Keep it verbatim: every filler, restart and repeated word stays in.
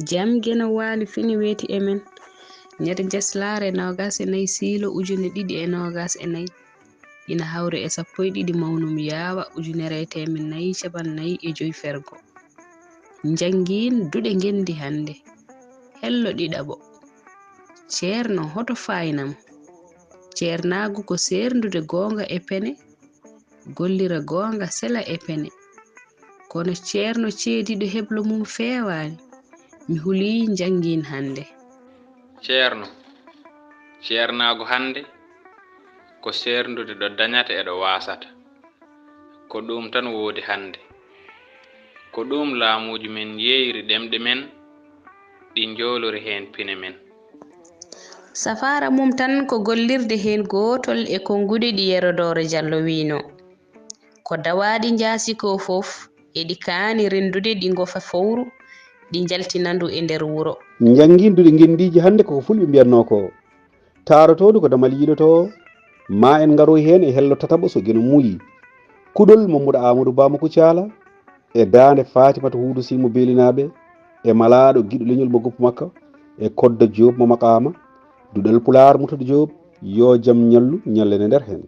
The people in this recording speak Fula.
Jam geno waali fini weeti e men. Ñande Njeslaare noogas e nayi siilo ujune ɗiɗi e noogas e nayi, ina hawri e sappo e ɗiɗi mawnum yaawa ujunere e teemen nayi capan nayi e joy fergo. Njanngiin duɗe ngenndi hannde. Hello ɗiɗaɓo. Ceerno, hoto faaynam. Ceernaagu ko seerndude goonga e pene, gollira goonga sela e pene. Kono ceerno ceediiɗo heblo mum feewaani. Mi hulii njanngiin hannde. Ceerno, ceernaagu hannde ko seerndude ɗo dañata e ɗo waasata. Ko ɗuum tan woodi hannde. Ko ɗuum laamuuji men yeeyri ɗemɗe men, ɗi njoolori heen pine men. Safaara mum tan ko gollirde heen gootol e konnguɗi ɗi Yero Dooro Jallo wiynoo. Ko dawaaɗi njaasi koo fof, eɗi kaani renndude ɗi ngofa fowru, ɗi njaltina ndu e nder wuro. Njanngiin duɗe ngenndiiji hannde koko fulɓe mbiyatnoo koo. Taarotoodu ko damal yiilotoo, maa en ngaroy heen e hello tataɓo so geno muuyi. Kuɗol Mammouda Amadou Ba mo Kucala, e daande Fatimata Huudu Sy mo Beelinaaɓe, e malaaɗo giɗo leñol mo Goppu Makka, e Kodda Joob mo Maqaama, duɗal Pulaar Murtada Joob, yoo jam ñallu ñallane nder heen.